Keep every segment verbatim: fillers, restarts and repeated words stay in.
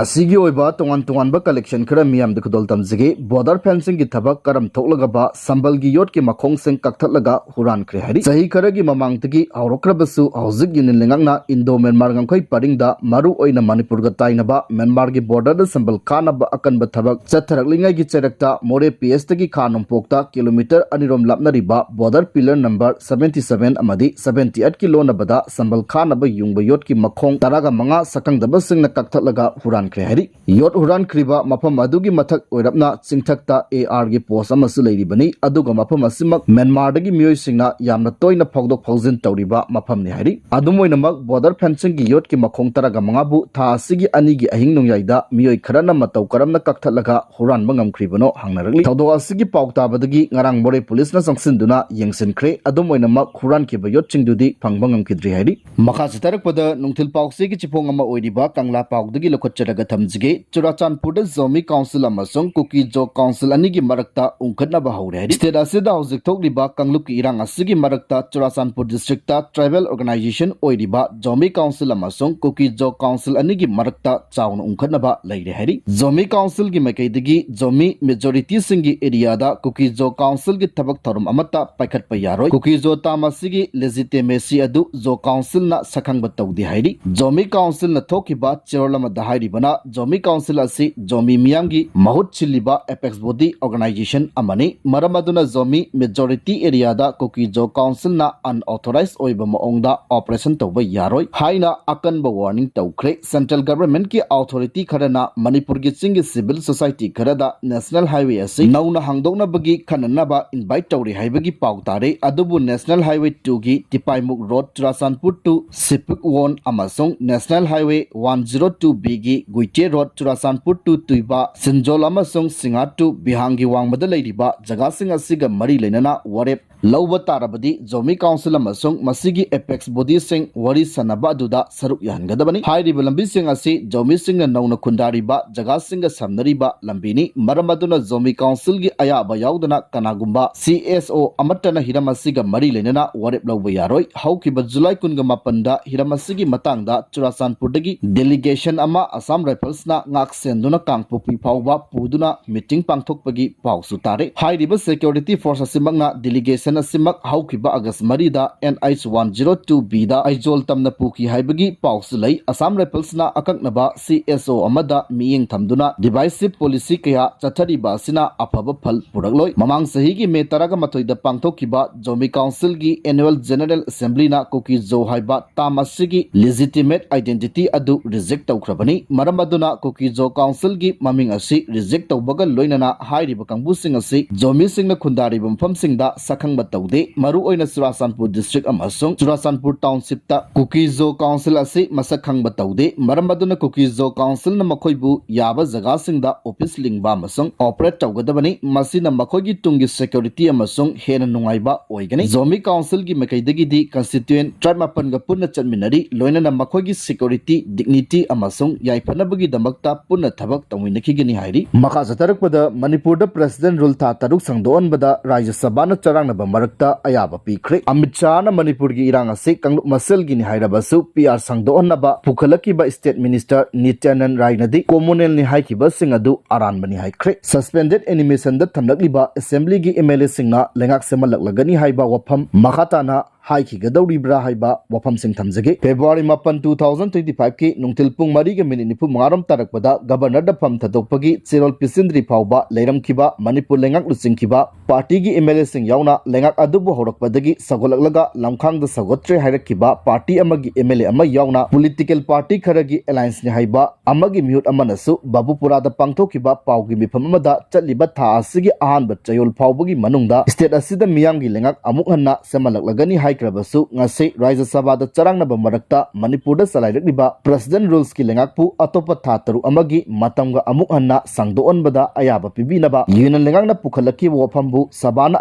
ꯑꯁꯤꯒꯤ ꯑꯣꯏꯕ ꯇꯣꯉꯥꯟ ꯇꯣꯉꯥꯟꯕ collection ꯈꯔ ꯃꯤꯌꯥꯝꯗ ꯈꯨꯗꯣꯜ ꯇꯝꯖꯒꯦ꯫ Border fencingꯒꯤ ꯊꯕꯛ ꯀꯔꯝ ꯊꯣꯛꯂꯒꯕ ꯁꯝꯕꯜꯒꯤ ꯌꯣꯠꯀꯤ ꯃꯈꯣꯡꯁꯤꯡ ꯀꯛꯊꯠꯂꯒ ꯍꯨꯔꯥꯟꯈ꯭ꯔꯦ ꯍꯥꯏꯔꯤ꯫ ꯆꯍꯤ ꯈꯔꯒꯤ ꯃꯃꯥꯡꯗꯒꯤ ꯍꯧꯔꯛꯈ꯭ꯔꯕꯁꯨ ꯍꯧꯖꯤꯛ ꯌꯨꯅꯤꯌꯟ ꯂꯩꯉꯥꯛꯅ Indo Myanmar ꯉꯝꯈꯩ ꯄꯔꯤꯡꯗ ꯃꯔꯨ ꯑꯣꯏꯅ ꯃꯅꯤꯄꯨꯔꯒ ꯇꯥꯏꯅꯕ ꯃ꯭ꯌꯥꯟꯃꯥꯔꯒꯤ borderꯗ ꯁꯝꯕꯜ ꯈꯥꯅꯕ ꯑꯀꯟꯕ ꯊꯕꯛ ꯆꯠꯊꯔꯛꯂꯤꯉꯩꯒꯤ ꯆꯩꯔꯛꯇ ꯃꯣꯔꯦ P Sꯇꯒꯤ ꯈꯥ ꯅꯣꯡꯄꯣꯛꯇ kilometre ꯑꯅꯤꯔꯣꯝ ꯂꯥꯞꯅꯔꯤꯕ border pillar number seventy seven ꯑꯃꯗꯤ seventy eight ꯀꯤ ꯂꯣꯟꯅꯕꯗ ꯁꯝꯕꯜ ꯈꯥꯅꯕ ꯌꯨꯡꯕ ꯌꯣꯠꯀꯤ ꯃꯈꯣꯡ ꯇꯔꯥꯒ ꯃꯉꯥ ꯁꯛꯈꯪꯗꯕꯁꯤꯡꯅ ꯀꯛꯊꯠꯂꯒ ꯍꯨꯔꯥꯟꯈ꯭ꯔꯦ ꯍꯥꯏꯔꯤ꯫ ꯌꯣꯠ ꯍꯨꯔꯥꯟꯈ꯭ꯔꯤꯕ ꯃꯐꯝ ꯑꯗꯨꯒꯤ ꯃꯊꯛ ꯑꯣꯏꯔꯞꯅ ꯆꯤꯡꯊꯛꯇ A Rꯒꯤ post ꯑꯃꯁꯨ ꯂꯩꯔꯤꯕꯅꯤ꯫ ꯑꯗꯨꯒ ꯃꯐꯝ ꯑꯁꯤꯃꯛ ꯃ꯭ꯌꯥꯟꯃꯥꯔꯗꯒꯤ ꯃꯤꯑꯣꯏꯁꯤꯡꯅ ꯌꯥꯝꯅ ꯇꯣꯏꯅ ꯐꯥꯎꯗꯣꯛ ꯐꯥꯎꯖꯤꯟ ꯇꯧꯔꯤꯕ ꯃꯐꯝꯅꯤ ꯍꯥꯏꯔꯤ꯫ ꯑꯗꯨꯝ ꯑꯣꯏꯅꯃꯛ, border fencingꯒꯤ ꯌꯣꯠꯀꯤ ꯃꯈꯣꯡ ꯇꯔꯥꯒ ꯃꯉꯥꯕꯨ ꯊꯥ ꯑꯁꯤꯒꯤ ꯑꯅꯤꯒꯤ ꯑꯍꯤꯡ ꯅꯣꯡꯌꯥꯏꯗ ꯃꯤꯑꯣꯏ ꯈꯔꯅ ꯃꯇꯧ ꯀꯔꯝꯅ ꯀꯛꯊꯠꯂꯒ ꯍꯨꯔꯥꯟꯕ ꯉꯝꯈ꯭ꯔꯤꯕꯅꯣ ꯍꯪꯅꯔꯛꯂꯤ꯫ ꯊꯧꯗꯣꯛ ꯑꯁꯤꯒꯤ ꯄꯥꯎ ꯇꯥꯕꯗꯒꯤ ꯉꯔꯥꯡ ꯃꯣꯔꯦ ꯄꯨꯂꯤꯁꯅ ꯆꯪꯁꯤꯟꯗꯨꯅ ꯌꯦꯡꯁꯤꯟꯈ꯭ꯔꯦ꯫ ꯑꯗꯨꯝ ꯑꯣꯏꯅꯃꯛ, ꯍꯨꯔꯥꯟꯈꯤꯕ ꯌꯣꯠꯁꯤꯡꯗꯨꯗꯤ ꯐꯪꯕ ꯉꯝꯈꯤꯗ꯭ꯔꯤ ꯍꯥꯏꯔꯤ꯫ ꯃꯈꯥ ꯆꯠꯊꯔꯛꯄꯗ ꯅꯨꯡꯊꯤꯜ ꯄꯥꯎꯆꯦꯒꯤ ꯆꯤꯐꯣꯡ ꯑꯃ ꯑꯣꯏꯔꯤꯕ ꯀꯪꯂꯥ ꯄꯥꯎꯗꯒꯤ ꯂꯧꯈꯠꯆꯔꯒ ꯊꯝꯖꯒꯦ꯫ ꯆꯨꯔꯥꯆꯥꯟꯄꯨꯔꯗ ꯖꯣꯃꯤ council ꯑꯃꯁꯨꯡ ꯀꯨꯀꯤ ꯖꯣ council ꯑꯅꯤꯒꯤ ꯃꯔꯛꯇ ꯎꯪꯈꯠꯅꯕ ꯍꯧꯔꯦ ꯍꯥꯏꯔꯤ꯫ State ꯑꯁꯤꯗ ꯍꯧꯖꯤꯛ ꯊꯣꯛꯂꯤꯕ ꯀꯥꯡꯂꯨꯞꯀꯤ ꯏꯔꯥꯡ ꯑꯁꯤꯒꯤ ꯃꯔꯛꯇ ꯆꯨꯔꯥꯆꯥꯟꯄꯨꯔ districtꯇ tribal organisation ꯑꯣꯏꯔꯤꯕ ꯖꯣꯃꯤ council ꯑꯃꯁꯨꯡ ꯀꯨꯀꯤ ꯖꯣ council ꯑꯅꯤꯒꯤ ꯃꯔꯛꯇ ꯆꯥꯎꯅ ꯎꯪꯈꯠꯅꯕ ꯂꯩꯔꯦ ꯍꯥꯏꯔꯤ꯫ ꯖꯣꯃꯤ councilꯒꯤ ꯃꯥꯏꯀꯩꯗꯒꯤ ꯖꯣꯃꯤ majorityꯁꯤꯡꯒꯤ areaꯗ ꯀꯨꯀꯤ ꯖꯣ councilꯒꯤ ꯊꯕꯛ ꯊꯧꯔꯝ ꯑꯃꯠꯇ ꯄꯥꯏꯈꯠꯄ ꯌꯥꯔꯣꯏ꯫ ꯀꯨꯀꯤ ꯖꯣ term ꯑꯁꯤꯒꯤ legitimacy ꯑꯗꯨ ꯖꯣ councilꯅ ꯁꯛꯈꯪꯕ ꯇꯧꯗꯦ ꯍꯥꯏꯔꯤ꯫ ꯖꯣꯃꯤ councilꯅ ꯊꯣꯛꯈꯤꯕ ꯆꯦꯔꯣꯜ ꯑꯃꯗ ꯍꯥꯏꯔꯤꯕꯅ, ꯖꯣꯃꯤ council ꯑꯁꯤ ꯖꯣꯃꯤ ꯃꯤꯌꯥꯝꯒꯤ ꯃꯍꯨꯠ ꯁꯤꯜꯂꯤꯕ apex body organisation ꯑꯃꯅꯤ꯫ ꯃꯔꯝ ꯑꯗꯨꯅ ꯖꯣꯃꯤ majority areaꯗ ꯀꯨꯀꯤ ꯖꯣ councilꯅ unauthorized ꯑꯣꯏꯕ ꯃꯑꯣꯡꯗ operation ꯇꯧꯕ ꯌꯥꯔꯣꯏ ꯍꯥꯏꯅ ꯑꯀꯟꯕ warning ꯇꯧꯈ꯭ꯔꯦ꯫ Central governmentꯀꯤ authority ꯈꯔꯅ ꯃꯅꯤꯄꯨꯔꯒꯤ ꯆꯤꯡꯒꯤ civil society ꯈꯔꯗ National Highway ꯑꯁꯤ ꯅꯧꯅ ꯍꯥꯡꯗꯣꯛꯅꯕꯒꯤ ꯈꯟꯅꯅꯕ invite ꯇꯧꯔꯤ ꯍꯥꯏꯕꯒꯤ ꯄꯥꯎ ꯇꯥꯔꯦ꯫ ꯑꯗꯨꯕꯨ National Highway twoꯒꯤ ꯇꯤꯄꯥꯏꯃꯨꯛ road Churachandpur to ꯁꯤꯄꯤꯛꯋꯣꯟ ꯑꯃꯁꯨꯡ National Highway one zero twoBꯒꯤ ꯒꯨꯏꯇꯦ road Churachandpur to ꯇꯨꯏꯕꯥ, ꯁꯤꯟꯖꯣꯜ ꯑꯃꯁꯨꯡ ꯁꯤꯡꯍꯥ to ꯕꯤꯍꯥꯡꯒꯤ ꯋꯥꯡꯃꯗ ꯂꯩꯔꯤꯕ ꯖꯒꯥꯁꯤꯡ ꯑꯁꯤꯒ ꯃꯔꯤ ꯂꯩꯅꯅ ꯋꯥꯔꯦꯞ ꯂꯧꯕ ꯇꯥꯔꯕꯗꯤ ꯖꯣꯃꯤ council ꯑꯃꯁꯨꯡ ꯃꯁꯤꯒꯤ apex bodyꯁꯤꯡ ꯋꯥꯔꯤ ꯁꯥꯟꯅꯕ ꯑꯗꯨꯗ ꯁꯔꯨꯛ ꯌꯥꯍꯟꯒꯗꯕꯅꯤ꯫ ꯍꯥꯏꯔꯤꯕ ꯂꯝꯕꯤꯁꯤꯡ ꯑꯁꯤ ꯖꯣꯃꯤꯁꯤꯡꯅ ꯅꯧꯅ ꯈꯨꯟꯗꯥꯔꯤꯕ ꯖꯒꯥꯁꯤꯡꯒ ꯁꯝꯅꯔꯤꯕ ꯂꯝꯕꯤꯅꯤ꯫ ꯃꯔꯝ ꯑꯗꯨꯅ ꯖꯣꯃꯤ councilꯒꯤ ꯑꯌꯥꯕ ꯌꯥꯎꯗꯅ ꯀꯅꯥꯒꯨꯝꯕ C S O ꯑꯃꯠꯇꯅ ꯍꯤꯔꯝ ꯑꯁꯤꯒ ꯃꯔꯤ ꯂꯩꯅꯅ ꯋꯥꯔꯦꯞ ꯂꯧꯕ ꯌꯥꯔꯣꯏ꯫ ꯍꯧꯈꯤꯕ ꯖꯨꯂꯥꯏ ꯀꯨꯟꯒ ꯃꯥꯄꯟꯗ ꯍꯤꯔꯝ ꯑꯁꯤꯒꯤ ꯃꯇꯥꯡꯗ ꯆꯨꯔꯥꯆꯥꯟꯄꯨꯔꯗꯒꯤ delegation ꯑꯃ ꯑꯁꯥꯝ Riflesꯅ ꯉꯥꯛ ꯁꯦꯟꯗꯨꯅ ꯀꯥꯡꯄꯣꯛꯄꯤ ꯐꯥꯎꯕ ꯄꯨꯗꯨꯅ meeting ꯄꯥꯡꯊꯣꯛꯄꯒꯤ ꯄꯥꯎꯁꯨ ꯇꯥꯔꯦ꯫ ꯍꯥꯏꯔꯤꯕ security force ꯑꯁꯤꯃꯛꯅ delegation ꯑꯁꯤꯃꯛ ꯍꯧꯈꯤꯕ August ꯃꯔꯤꯗ N H one zero two Bꯗ ꯑꯩꯖꯣꯜ ꯇꯝꯅ ꯄꯨꯈꯤ ꯍꯥꯏꯕꯒꯤ ꯄꯥꯎꯁꯨ ꯂꯩ꯫ Assam Riflesꯅ ꯑꯀꯛꯅꯕ C S O ꯑꯃꯗ ꯃꯤꯠꯌꯦꯡ ꯊꯝꯗꯨꯅ divisive policy ꯀꯌꯥ ꯆꯠꯊꯔꯤꯕ ꯑꯁꯤꯅ ꯑꯐꯕ ꯐꯜ ꯄꯨꯔꯛꯂꯣꯏ꯫ ꯃꯃꯥꯡ ꯆꯍꯤꯒꯤ May ꯇꯔꯥꯃꯥꯊꯣꯏꯗ ꯄꯥꯡꯊꯣꯛꯈꯤꯕ Zomi Councilꯒꯤ Annual General Assemblyꯅ Kuki-Zo ꯍꯥꯏꯕ term ꯑꯁꯤꯒꯤ legitimate identity ꯑꯗꯨ reject ꯇꯧꯈ꯭ꯔꯕꯅꯤ꯫ ꯃꯔꯝ ꯑꯗꯨꯅ Kuki-Zo Councilꯒꯤ ꯃꯃꯤꯡ ꯑꯁꯤ reject ꯇꯧꯕꯒ ꯂꯣꯏꯅꯅ ꯍꯥꯏꯔꯤꯕ ꯀꯥꯡꯕꯨꯁꯤꯡ ꯑꯁꯤ Zomiꯁꯤꯡꯅ ꯈꯨꯟꯗꯥꯔꯤꯕ ꯃꯐꯝꯁꯤꯡꯗ ꯁꯛꯈꯪꯕ ꯇꯧꯗꯦ꯫ ꯃꯔꯨꯑꯣꯏꯅ ꯆꯨꯔꯥꯆꯥꯟꯄꯨꯔ district ꯑꯃꯁꯨꯡ ꯆꯨꯔꯥꯆꯥꯟꯄꯨꯔ townshipꯇ Kuki-Zo Council ꯑꯁꯤ ꯃꯁꯛ ꯈꯪꯕ ꯇꯧꯗꯦ꯫ ꯃꯔꯝ ꯑꯗꯨꯅ Kuki-Zo Councilꯅ ꯃꯈꯣꯏꯕꯨ ꯌꯥꯕ ꯖꯒꯥꯁꯤꯡꯗ office ꯂꯤꯡꯕ ꯑꯃꯁꯨꯡ operate ꯇꯧꯒꯗꯕꯅꯤ꯫ ꯃꯁꯤꯅ ꯃꯈꯣꯏꯒꯤ ꯇꯨꯡꯒꯤ security ꯑꯃꯁꯨꯡ ꯍꯦꯟꯅ ꯅꯨꯡꯉꯥꯏꯕ ꯑꯣꯏꯒꯅꯤ꯫ Zomi Councilꯒꯤ ꯃꯥꯏꯀꯩꯗꯒꯤꯗꯤ constituent tribe ꯃꯥꯄꯟꯒ ꯄꯨꯟꯅ ꯆꯠꯃꯤꯟꯅꯔꯤ, ꯂꯣꯏꯅꯅ ꯃꯈꯣꯏꯒꯤ security, dignity ꯑꯃꯁꯨꯡ ꯌꯥꯏꯐꯅꯕꯒꯤꯗꯃꯛꯇ ꯄꯨꯟꯅ ꯊꯕꯛ ꯇꯧꯃꯤꯟꯅꯈꯤꯒꯅꯤ ꯍꯥꯏꯔꯤ꯫ ꯃꯈꯥ ꯆꯠꯊꯔꯛꯄꯗ ꯃꯅꯤꯄꯨꯔꯗ President Rule ꯊꯥ ꯇꯔꯨꯛ ꯁꯥꯡꯗꯣꯛꯍꯟꯕꯗ ꯔꯥꯖ꯭ꯌ ꯁꯚꯥꯅ ꯆꯔꯥꯡꯅꯕ ꯃꯔꯛꯇ ꯑꯌꯥꯕ ꯄꯤꯈ꯭ꯔꯦ꯫ ꯑꯃꯤꯠ ꯁꯥꯍꯅ ꯃꯅꯤꯄꯨꯔꯒꯤ ꯏꯔꯥꯡ ꯑꯁꯤ ꯀꯥꯡꯂꯨꯞ ꯃꯁꯦꯜꯒꯤꯅꯤ ꯍꯥꯏꯔꯕꯁꯨ P R ꯁꯥꯡꯗꯣꯛꯍꯟꯅꯕ ꯄꯨꯈꯠꯂꯛꯈꯤꯕ State Minister ꯅꯤꯇ꯭ꯌꯥꯅꯟ ꯔꯥꯏꯅꯗꯤ communalꯅꯤ ꯍꯥꯏꯈꯤꯕꯁꯤꯡ ꯑꯗꯨ ꯑꯔꯥꯟꯕꯅꯤ ꯍꯥꯏꯈ꯭ꯔꯦ꯫ Suspended animationꯗ ꯊꯝꯂꯛꯂꯤꯕ Assemblyꯒꯤ M L Aꯁꯤꯡꯅ ꯂꯩꯉꯥꯛ ꯁꯦꯝꯍꯜꯂꯛꯂꯒꯅꯤ ꯍꯥꯏꯕ ꯋꯥꯐꯝ ꯃꯈꯥ ꯇꯥꯅ ꯍꯥꯏꯈꯤꯒꯗꯧꯔꯤꯕ꯭ꯔꯥ ꯍꯥꯏꯕ ꯋꯥꯐꯝꯁꯤꯡ ꯊꯝꯖꯒꯦ꯫ February ꯃꯥꯄꯟ, two thousand twenty fiveꯀꯤ ꯅꯨꯡꯊꯤꯜ ꯄꯨꯡ ꯃꯔꯤꯒ minute ꯅꯤꯐꯨ ꯃꯉꯥꯔꯣꯝ ꯇꯥꯔꯛꯄꯗ Governorꯗ ꯐꯝ ꯊꯥꯗꯣꯛꯄꯒꯤ ꯆꯦꯔꯣꯜ ꯄꯤꯁꯤꯟꯗ꯭ꯔꯤ ꯐꯥꯎꯕ ꯂꯩꯔꯝꯈꯤꯕ ꯃꯅꯤꯄꯨꯔ ꯂꯩꯉꯥꯛ ꯂꯨꯆꯤꯡꯈꯤꯕ partyꯒꯤ M L Aꯁꯤꯡ ꯌꯥꯎꯅ ꯂꯩꯉꯥꯛ ꯑꯗꯨꯕꯨ ꯍꯧꯔꯛꯄꯗꯒꯤ ꯁꯧꯒꯠꯂꯛꯂꯒ ꯂꯝꯈꯥꯡꯗ ꯁꯧꯒꯠꯇ꯭ꯔꯦ ꯍꯥꯏꯔꯛꯈꯤꯕ party ꯑꯃꯒꯤ M L A ꯑꯃ ꯌꯥꯎꯅ political party ꯈꯔꯒꯤ allianceꯅꯤ ꯍꯥꯏꯕ ꯑꯃꯒꯤ ꯃꯤꯍꯨꯠ ꯑꯃꯅꯁꯨ ꯕꯕꯨꯄꯨꯔꯥꯗ ꯄꯥꯡꯊꯣꯛꯈꯤꯕ ꯄꯥꯎꯒꯤ ꯃꯤꯐꯝ ꯑꯃꯗ ꯆꯠꯂꯤꯕ ꯊꯥ ꯑꯁꯤꯒꯤ ꯑꯍꯥꯟꯕ ꯆꯌꯣꯜ ꯐꯥꯎꯕꯒꯤ ꯃꯅꯨꯡꯗ state ꯑꯁꯤꯗ ꯃꯤꯌꯥꯝꯒꯤ ꯂꯩꯉꯥꯛ ꯑꯃꯨꯛ ꯍꯟꯅ ꯁꯦꯝꯍꯜꯂꯛꯂꯒꯅꯤ ꯍꯥꯏꯈ꯭ꯔꯕꯁꯨ ꯉꯁꯤ ꯔꯥꯖ꯭ꯌ ꯁꯚꯥꯗ ꯆꯔꯥꯡꯅꯕ ꯃꯔꯛꯇ ꯃꯅꯤꯄꯨꯔꯗ ꯆꯂꯥꯏꯔꯛꯂꯤꯕ President Ruleꯁꯀꯤ ꯂꯩꯉꯥꯛꯄꯨ ꯑꯇꯣꯞꯄ ꯊꯥ ꯇꯔꯨꯛ ꯑꯃꯒꯤ ꯃꯇꯝꯒ ꯑꯃꯨꯛ ꯍꯟꯅ ꯁꯥꯡꯗꯣꯛꯍꯟꯕꯗ ꯑꯌꯥꯕ ꯄꯤꯕꯤꯅꯕ Union ꯂꯩꯉꯥꯛꯅ ꯄꯨꯈꯠꯂꯛꯈꯤꯕ ꯋꯥꯐꯝꯕꯨ ꯁꯚꯥꯅ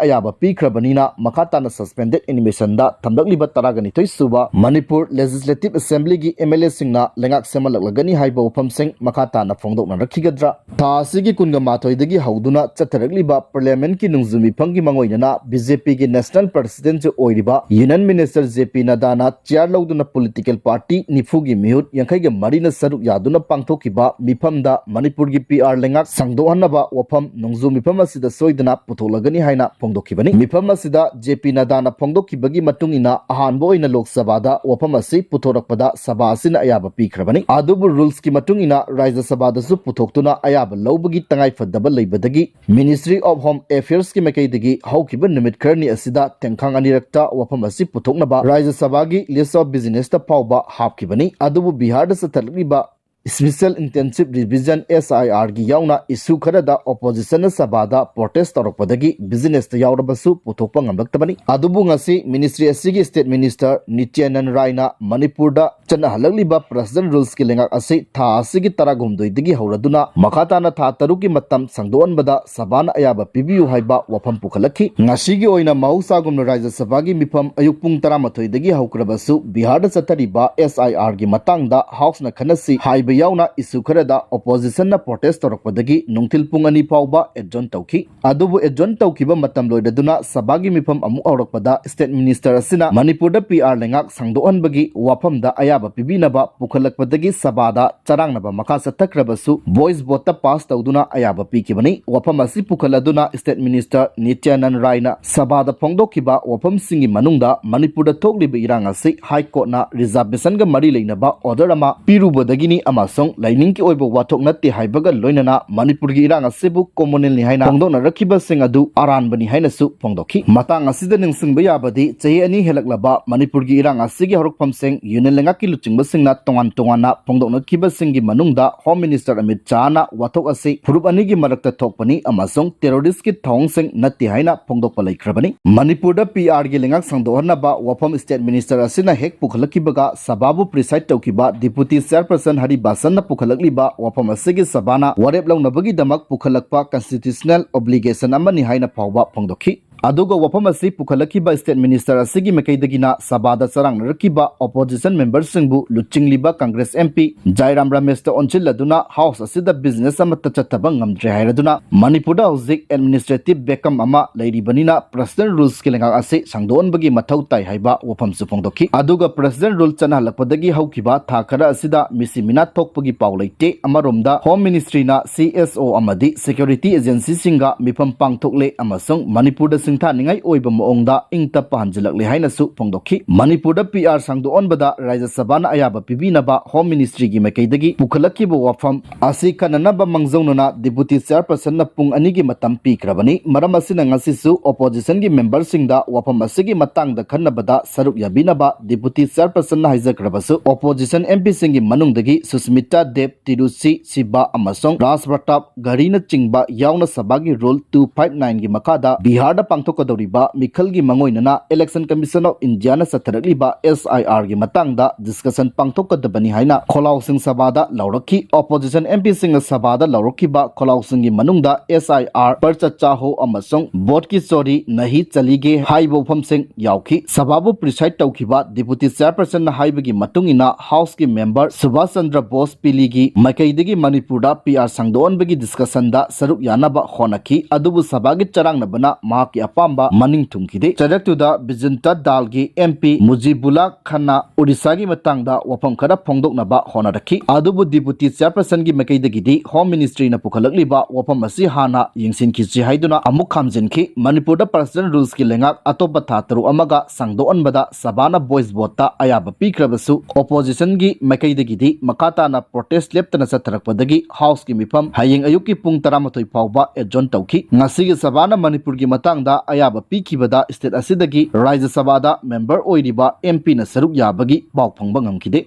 ꯑꯌꯥꯕ ꯄꯤꯈ꯭ꯔꯕꯅꯤꯅ ꯃꯈꯥ ꯇꯥꯅ suspended animationꯗ ꯊꯝꯂꯛꯂꯤꯕ ꯇꯔꯥꯒ ꯅꯤꯊꯣꯏ ꯁꯨꯕ ꯃꯅꯤꯄꯨꯔ Legislative Assemblyꯒꯤ M L Aꯁꯤꯡꯅ ꯂꯩꯉꯥꯛ ꯁꯦꯝꯍꯜꯂꯛꯂꯒꯅꯤ ꯍꯥꯏꯕ ꯋꯥꯐꯝꯁꯤꯡ ꯃꯈꯥ ꯇꯥꯅ ꯐꯣꯡꯗꯣꯛꯅꯔꯛꯈꯤꯒꯗ꯭ꯔꯥ? ꯊꯥ ꯑꯁꯤꯒꯤ ꯀꯨꯟꯒ ꯃꯥꯊꯣꯏꯗꯒꯤ ꯍꯧꯗꯨꯅ ꯆꯠꯊꯔꯛꯂꯤꯕ Parliamentꯀꯤ ꯅꯣꯡꯖꯨ ꯃꯤꯐꯝꯒꯤ ꯃꯥꯡꯑꯣꯏꯅꯅ BJPꯒꯤ National Presidentꯁꯨ ꯑꯣꯏꯔꯤꯕ Union Minister J P ꯅꯗꯥꯅ ꯆꯤꯌꯥꯔ ꯂꯧꯗꯨꯅ ꯄꯣꯂꯤꯇꯤꯀꯦꯜ ꯄꯥꯔꯇꯤ ꯅꯤꯐꯨꯒꯤ ꯃꯤꯍꯨꯠ ꯌꯥꯡꯈꯩꯒ ꯃꯔꯤꯅ ꯁꯔꯨꯛ ꯌꯥꯗꯨꯅ ꯄꯥꯡꯊꯣꯛꯈꯤꯕ ꯃꯤꯐꯝꯗ ꯃꯅꯤꯄꯨꯔꯒꯤ ꯄꯤ ꯑꯥꯔ ꯂꯩꯉꯥꯛ ꯁꯥꯡꯗꯣꯛꯍꯟꯅꯕ ꯋꯥꯐꯝ ꯅꯣꯡꯖꯨ ꯃꯤꯐꯝ ꯑꯁꯤꯗ ꯁꯣꯏꯗꯅ ꯄꯨꯊꯣꯛꯂꯒꯅꯤ ꯍꯥꯏꯅ ꯐꯣꯡꯗꯣꯛꯈꯤꯕꯅꯤ꯫ ꯃꯤꯐꯝ ꯑꯁꯤꯗ J P ꯅꯗꯥꯅ ꯐꯣꯡꯗꯣꯛꯈꯤꯕꯒꯤ ꯃꯇꯨꯡ ꯏꯟꯅ ꯑꯍꯥꯟꯕ ꯑꯣꯏꯅ ꯂꯣꯛ ꯁꯚꯥꯗ ꯋꯥꯐꯝ ꯑꯁꯤ ꯄꯨꯊꯣꯔꯛꯄꯗ ꯁꯚꯥ ꯑꯁꯤꯅ ꯑꯌꯥꯕ ꯄꯤꯈ꯭ꯔꯕꯅꯤ꯫ ꯑꯗꯨꯕꯨ ꯔꯨꯜꯁꯀꯤ ꯃꯇꯨꯡ ꯏꯟꯅ ꯔꯥꯖ꯭ꯌ ꯁꯚꯥꯗꯁꯨ ꯄꯨꯊꯣꯛꯇꯨꯅ ꯑꯌꯥꯕ ꯂꯧꯕꯒꯤ ꯇꯉꯥꯏꯐꯗꯕ ꯂꯩꯕꯗꯒꯤ Ministry of Home Affairsꯀꯤ ꯃꯥꯏꯀꯩꯗꯒꯤ ꯍꯧꯈꯤꯕ ꯅꯨꯃꯤꯠ ꯈꯔꯅꯤ ꯑꯁꯤꯗ ꯇꯦꯡꯈꯥꯡ ꯑꯅꯤꯔꯛꯇ ꯋꯥꯐꯝ ꯑꯁꯤ ꯄꯨꯊꯣꯛꯅꯕ ꯔꯥꯖ꯭ꯌ ꯁꯚꯥꯒꯤ List of Businessꯇ ꯐꯥꯎꯕ ꯍꯥꯞꯈꯤꯕꯅꯤ꯫ ꯑꯗꯨꯕꯨ ꯕꯤꯍꯥꯔꯗ ꯆꯠꯊꯔꯛꯂꯤꯕ Special Intensive Revision, S I Rꯒꯤ ꯌꯥꯎꯅ issue ꯈꯔꯗ oppositionꯅ ꯁꯚꯥꯗ protest ꯇꯧꯔꯛꯄꯗꯒꯤ businessꯇ ꯌꯥꯎꯔꯕꯁꯨ ꯄꯨꯊꯣꯛꯄ ꯉꯝꯂꯛꯇꯕꯅꯤ꯫ ꯑꯗꯨꯕꯨ ꯉꯁꯤ ministry ꯑꯁꯤꯒꯤ state minister ꯅꯤꯇ꯭ꯌꯥꯅꯟ ꯔꯥꯏꯅ ꯃꯅꯤꯄꯨꯔꯗ ꯆꯠꯅꯍꯜꯂꯛꯂꯤꯕ personal rulesꯀꯤ ꯂꯩꯉꯥꯛ ꯑꯁꯤ ꯊꯥ ꯑꯁꯤꯒꯤ ꯇꯔꯥꯍꯨꯝꯗꯣꯏꯗꯒꯤ ꯍꯧꯔꯗꯨꯅ ꯃꯈꯥ ꯇꯥꯅ ꯊꯥ ꯇꯔꯨꯛꯀꯤ ꯃꯇꯝ ꯁꯥꯡꯗꯣꯛꯍꯟꯕꯗ ꯁꯚꯥꯅ ꯑꯌꯥꯕ ꯄꯤꯕꯤꯌꯨ ꯍꯥꯏꯕ ꯋꯥꯐꯝ ꯄꯨꯈꯠꯂꯛꯈꯤ꯫ ꯉꯁꯤꯒꯤ ꯑꯣꯏꯅ ꯃꯍꯧꯁꯥꯒꯨꯝꯅ ꯔꯥꯖ꯭ꯌ ꯁꯚꯥꯒꯤ ꯃꯤꯐꯝ ꯑꯌꯨꯛ ꯄꯨꯡ ꯇꯔꯥꯃꯥꯊꯣꯏꯗꯒꯤ ꯍꯧꯈ꯭ꯔꯕꯁꯨ ꯕꯤꯍꯥꯔꯗ ꯆꯠꯊꯔꯤꯕ S I Rꯒꯤ ꯃꯇꯥꯡꯗ Houseꯅ ꯈꯟꯅꯁꯤ ꯍꯥꯏꯕ ꯌꯥꯎꯅ issue ꯈꯔꯗ oppositionꯅ protest ꯇꯧꯔꯛꯄꯗꯒꯤ ꯅꯨꯡꯊꯤꯜ ꯄꯨꯡ ꯑꯅꯤ ꯐꯥꯎꯕ adjourn ꯇꯧꯈꯤ꯫ ꯑꯗꯨꯕꯨ adjourn ꯇꯧꯈꯤꯕ ꯃꯇꯝ ꯂꯣꯏꯔꯗꯨꯅ ꯁꯚꯥꯒꯤ ꯃꯤꯐꯝ ꯑꯃꯨꯛ ꯍꯧꯔꯛꯄꯗ state minister ꯑꯁꯤꯅ ꯃꯅꯤꯄꯨꯔꯗ P R ꯂꯩꯉꯥꯛ ꯁꯥꯡꯗꯣꯛꯍꯟꯕꯒꯤ ꯋꯥꯐꯝꯗ ꯑꯌꯥꯕ ꯄꯤꯕꯤꯅꯕ ꯄꯨꯈꯠꯂꯛꯄꯗꯒꯤ ꯁꯚꯥꯗ ꯆꯔꯥꯡꯅꯕ ꯃꯈꯥ ꯆꯠꯊꯈ꯭ꯔꯕꯁꯨ voice voteꯇ pass ꯇꯧꯗꯨꯅ ꯑꯌꯥꯕ ꯄꯤꯈꯤꯕꯅꯤ꯫ ꯋꯥꯐꯝ ꯑꯁꯤ ꯄꯨꯈꯠꯂꯗꯨꯅ state minister ꯅꯤꯇ꯭ꯌꯥꯅꯟ ꯔꯥꯏꯅ ꯁꯚꯥꯗ ꯐꯣꯡꯗꯣꯛꯈꯤꯕ ꯋꯥꯐꯝꯁꯤꯡꯒꯤ ꯃꯅꯨꯡꯗ ꯃꯅꯤꯄꯨꯔꯗ ꯊꯣꯛꯂꯤꯕ ꯏꯔꯥꯡ ꯑꯁꯤ High Courtꯅ reservationꯒ ꯃꯔꯤ ꯂꯩꯅꯕ order ꯑꯃ ꯄꯤꯔꯨꯕꯗꯒꯤꯅꯤ ꯑꯃꯁꯨꯡ ꯂꯥꯏꯅꯤꯡꯒꯤ ꯑꯣꯏꯕ ꯋꯥꯊꯣꯛ ꯅꯠꯇꯦ ꯍꯥꯏꯕꯒ ꯂꯣꯏꯅꯅ ꯃꯅꯤꯄꯨꯔꯒꯤ ꯏꯔꯥꯡ ꯑꯁꯤꯕꯨ communalꯅꯤ ꯍꯥꯏꯅ ꯐꯣꯡꯗꯣꯛꯅꯔꯛꯈꯤꯕꯁꯤꯡ ꯑꯗꯨ ꯑꯔꯥꯟꯕꯅꯤ ꯍꯥꯏꯅꯁꯨ ꯐꯣꯡꯗꯣꯛꯈꯤ꯫ ꯃꯇꯥꯡ ꯑꯁꯤꯗ ꯅꯤꯡꯁꯤꯡꯕ ꯌꯥꯕꯗꯤ ꯆꯍꯤ ꯑꯅꯤ ꯍꯦꯜꯂꯛꯂꯕ ꯃꯅꯤꯄꯨꯔꯒꯤ ꯏꯔꯥꯡ ꯑꯁꯤꯒꯤ ꯍꯧꯔꯛꯐꯝꯁꯤꯡ union ꯂꯩꯉꯥꯛꯀꯤ ꯂꯨꯆꯤꯡꯕꯁꯤꯡꯅ ꯇꯣꯉꯥꯟ ꯇꯣꯉꯥꯟꯅ ꯐꯣꯡꯗꯣꯛꯅꯈꯤꯕꯁꯤꯡꯒꯤ ꯃꯅꯨꯡꯗ Home Minister ꯑꯃꯤꯠ ꯁꯍꯥꯅ ꯋꯥꯊꯣꯛ ꯑꯁꯤ ꯐꯨꯔꯨꯞ ꯑꯅꯤꯒꯤ ꯃꯔꯛꯇ ꯊꯣꯛꯄꯅꯤ ꯑꯃꯁꯨꯡ terroristꯀꯤ ꯊꯧꯑꯣꯡꯁꯤꯡ ꯅꯠꯇꯦ ꯍꯥꯏꯅ ꯐꯣꯡꯗꯣꯛꯄ ꯂꯩꯈ꯭ꯔꯕꯅꯤ꯫ ꯃꯅꯤꯄꯨꯔꯗ P Rꯒꯤ ꯂꯩꯉꯥꯛ ꯁꯥꯡꯗꯣꯛꯍꯟꯅꯕ ꯋꯥꯐꯝ state minister ꯑꯁꯤꯅ ꯍꯦꯛ ꯄꯨꯈꯠꯂꯛꯈꯤꯕꯒ ꯁꯚꯥꯕꯨ preside ꯇꯧꯈꯤꯕ deputy chairperson ꯍꯔꯤꯕꯥꯁꯟꯅ ꯄꯨꯈꯠꯂꯛꯂꯤꯕ ꯋꯥꯐꯝ ꯑꯁꯤꯒꯤ ꯁꯚꯥꯅ ꯋꯥꯔꯦꯞ ꯂꯧꯅꯕꯒꯤꯗꯃꯛ ꯄꯨꯈꯠꯂꯛꯄ constitutional obligation ꯑꯃꯅꯤ ꯍꯥꯏꯅ ꯐꯥꯎꯕ ꯐꯣꯡꯗꯣꯛꯈꯤ꯫ ꯑꯗꯨꯒ ꯋꯥꯐꯝ ꯑꯁꯤ ꯄꯨꯈꯠꯂꯛꯈꯤꯕ state minister ꯑꯁꯤꯒꯤ ꯃꯥꯏꯀꯩꯗꯒꯤꯅ ꯁꯚꯥꯗ ꯆꯔꯥꯡꯅꯔꯛꯈꯤꯕ opposition memberꯁꯤꯡꯕꯨ ꯂꯨꯆꯤꯡꯂꯤꯕ Congress MP ꯖꯥꯏꯔꯥꯝ ꯔꯃꯦꯁꯇ ꯑꯣꯟꯁꯤꯜꯂꯗꯨꯅ House ꯑꯁꯤꯗ business ꯑꯃꯠꯇ ꯆꯠꯊꯕ ꯉꯝꯗ꯭ꯔꯦ ꯍꯥꯏꯔꯗꯨꯅ ꯃꯅꯤꯄꯨꯔꯗ ꯍꯧꯖꯤꯛ administrative vacuum ꯑꯃ ꯂꯩꯔꯤꯕꯅꯤꯅ President Rulesꯀꯤ ꯂꯩꯉꯥꯛ ꯑꯁꯤ ꯁꯥꯡꯗꯣꯛꯍꯟꯕꯒꯤ ꯃꯊꯧ ꯇꯥꯏ ꯍꯥꯏꯕ ꯋꯥꯐꯝꯁꯨ ꯐꯣꯡꯗꯣꯛꯈꯤ꯫ ꯑꯗꯨꯒ President Rule ꯆꯠꯅꯍꯜꯂꯛꯄꯗꯒꯤ ꯍꯧꯈꯤꯕ ꯊꯥ ꯈꯔ ꯑꯁꯤꯗ ꯃꯤꯁꯤ ꯃꯤꯅꯥ ꯊꯣꯛꯄꯒꯤ ꯄꯥꯎ ꯂꯩꯇꯦ꯫ ꯑꯃꯔꯣꯝꯗ Home Ministryꯅ C S O ꯑꯃꯗꯤ security agencyꯁꯤꯡꯒ ꯃꯤꯐꯝ ꯄꯥꯡꯊꯣꯛꯂꯦ ꯑꯃꯁꯨꯡ ꯃꯅꯤꯄꯨꯔꯗ ꯁꯤꯡꯊꯥꯅꯤꯡꯉꯥꯏ ꯑꯣꯏꯕ ꯃꯑꯣꯡꯗ ꯏꯪ ꯇꯞꯄ ꯍꯟꯖꯤꯜꯂꯛꯂꯦ ꯍꯥꯏꯅꯁꯨ ꯐꯣꯡꯗꯣꯛꯈꯤ꯫ ꯃꯅꯤꯄꯨꯔꯗ P R ꯁꯥꯡꯗꯣꯛꯍꯟꯕꯗ ꯔꯥꯖ꯭ꯌ ꯁꯚꯥꯅ ꯑꯌꯥꯕ ꯄꯤꯕꯤꯅꯕ Home Ministryꯒꯤ ꯃꯥꯏꯀꯩꯗꯒꯤ ꯄꯨꯈꯠꯂꯛꯈꯤꯕ ꯋꯥꯐꯝ ꯑꯁꯤ ꯈꯟꯅꯅꯕ ꯃꯥꯡꯖꯧꯅꯅ Deputy Chairpersonꯅ ꯄꯨꯡ ꯑꯅꯤꯒꯤ ꯃꯇꯝ ꯄꯤꯈ꯭ꯔꯕꯅꯤ꯫ ꯃꯔꯝ ꯑꯁꯤꯅ ꯉꯁꯤꯁꯨ oppositionꯒꯤ memberꯁꯤꯡꯗ ꯋꯥꯐꯝ ꯑꯁꯤꯒꯤ ꯃꯇꯥꯡꯗ ꯈꯟꯅꯕꯗ ꯁꯔꯨꯛ ꯌꯥꯕꯤꯅꯕ Deputy Chairpersonꯅ ꯍꯥꯏꯖꯈ꯭ꯔꯕꯁꯨ, opposition MPꯁꯤꯡꯒꯤ ꯃꯅꯨꯡꯗꯒꯤ ꯁꯨꯁꯃꯤꯇꯥ ꯗꯦꯕ, ꯇꯤꯔꯨꯆꯤ ꯁꯤꯕꯥ ꯑꯃꯁꯨꯡ ꯔꯥꯖ ꯄ꯭ꯔꯇꯥꯞ ꯘꯔꯤꯅꯆꯤꯡꯕ ꯌꯥꯎꯅ ꯁꯚꯥꯒꯤ Rule two five nineꯒꯤ ꯃꯈꯥꯗ ꯕꯤꯍꯥꯔꯗ ꯄꯥꯡꯊꯣꯛꯀꯗꯧꯔꯤꯕ ꯃꯤꯈꯜꯒꯤ ꯃꯥꯡꯑꯣꯏꯅꯅ Election Commission of Indiaꯅ ꯆꯠꯊꯔꯛꯂꯤꯕ S I Rꯒꯤ ꯃꯇꯥꯡꯗ discussion ꯄꯥꯡꯊꯣꯛꯀꯗꯕꯅꯤ ꯍꯥꯏꯅ ꯈꯣꯜꯂꯥꯎꯁꯤꯡ ꯁꯚꯥꯗ ꯂꯥꯎꯔꯛꯈꯤ꯫ Opposition MPꯁꯤꯡꯅ ꯁꯚꯥꯗ ꯂꯥꯎꯔꯛꯈꯤꯕ ꯈꯣꯜꯂꯥꯎꯁꯤꯡꯒꯤ ꯃꯅꯨꯡꯗ S I R ꯄꯔ ꯆꯔꯆꯥ ꯍꯣ ꯑꯃꯁꯨꯡ vote ꯀꯤ ꯆꯣꯔꯤ ꯅꯍꯤ ꯆꯂꯤꯒꯦ ꯍꯥꯏꯔꯤꯕ ꯋꯥꯐꯝꯁꯤꯡ ꯌꯥꯎꯈꯤ꯫ ꯁꯚꯥꯕꯨ preside ꯇꯧꯈꯤꯕ Deputy Chairpersonꯅ ꯍꯥꯏꯕꯒꯤ ꯃꯇꯨꯡ ꯏꯟꯅ Houseꯀꯤ member ꯁꯨꯚꯥꯁ ꯆꯟꯗ꯭ꯔ ꯕꯣꯁ ꯄꯤꯂꯤꯒꯤ ꯃꯥꯏꯀꯩꯗꯒꯤ ꯃꯅꯤꯄꯨꯔꯗ P R ꯁꯥꯡꯗꯣꯛꯍꯟꯕꯒꯤ discussionꯗ ꯁꯔꯨꯛ ꯌꯥꯅꯕ ꯍꯣꯠꯅꯈꯤ꯫ ꯑꯗꯨꯕꯨ ꯁꯚꯥꯒꯤ ꯆꯔꯥꯡꯅꯕꯅ ꯃꯍꯥꯛꯀꯤ ꯑꯄꯥꯝꯕ ꯃꯅꯤꯡ ꯊꯨꯡꯈꯤꯗꯦ꯫ ꯆꯩꯔꯛꯇꯨꯗ ꯕꯤꯖꯟꯇꯥ ꯗꯥꯜꯒꯤ MP ꯃꯨꯖꯤꯕꯨꯂꯥ ꯈꯟꯅ ꯑꯣꯔꯤꯁꯥꯒꯤ ꯃꯇꯥꯡꯗ ꯋꯥꯐꯝ ꯈꯔ ꯐꯣꯡꯗꯣꯛꯅꯕ ꯍꯣꯠꯅꯔꯛꯈꯤ꯫ ꯑꯗꯨꯕꯨ Deputy Chairpersonꯒꯤ ꯃꯥꯏꯀꯩꯗꯒꯤꯗꯤ Home Ministryꯅ ꯄꯨꯈꯠꯂꯛꯂꯤꯕ ꯋꯥꯐꯝ ꯑꯁꯤ ꯍꯥꯟꯅ ꯌꯦꯡꯁꯤꯟꯈꯤꯁꯤ ꯍꯥꯏꯗꯨꯅ ꯑꯃꯨꯛ ꯈꯥꯝꯖꯤꯟꯈꯤ꯫ ꯃꯅꯤꯄꯨꯔꯗ President Rulesꯀꯤ ꯂꯩꯉꯥꯛ ꯑꯇꯣꯞꯄ ꯊꯥ ꯇꯔꯨꯛ ꯑꯃꯒ ꯁꯥꯡꯗꯣꯛꯍꯟꯕꯗ ꯁꯚꯥꯅ voice voteꯇ ꯑꯌꯥꯕ ꯄꯤꯈ꯭ꯔꯕꯁꯨ, oppositionꯒꯤ ꯃꯥꯏꯀꯩꯗꯒꯤꯗꯤ ꯃꯈꯥ ꯇꯥꯅ protest ꯂꯦꯞꯇꯅ ꯆꯠꯊꯔꯛꯄꯗꯒꯤ Houseꯀꯤ ꯃꯤꯐꯝ ꯍꯌꯦꯡ ꯑꯌꯨꯛꯀꯤ ꯄꯨꯡ ꯇꯔꯥꯃꯥꯊꯣꯏ ꯐꯥꯎꯕ adjourn ꯇꯧꯈꯤ꯫ ꯉꯁꯤꯒꯤ ꯁꯚꯥꯅ ꯃꯅꯤꯄꯨꯔꯒꯤ ꯃꯇꯥꯡꯗ ꯑꯌꯥꯕ ꯄꯤꯈꯤꯕꯗ state ꯑꯁꯤꯗꯒꯤ ꯔꯥꯖ꯭ꯌ ꯁꯚꯥꯗ member ꯑꯣꯏꯔꯤꯕ MPꯅ ꯁꯔꯨꯛ ꯌꯥꯕꯒꯤ ꯄꯥꯎ ꯐꯪꯕ ꯉꯝꯈꯤꯗꯦ꯫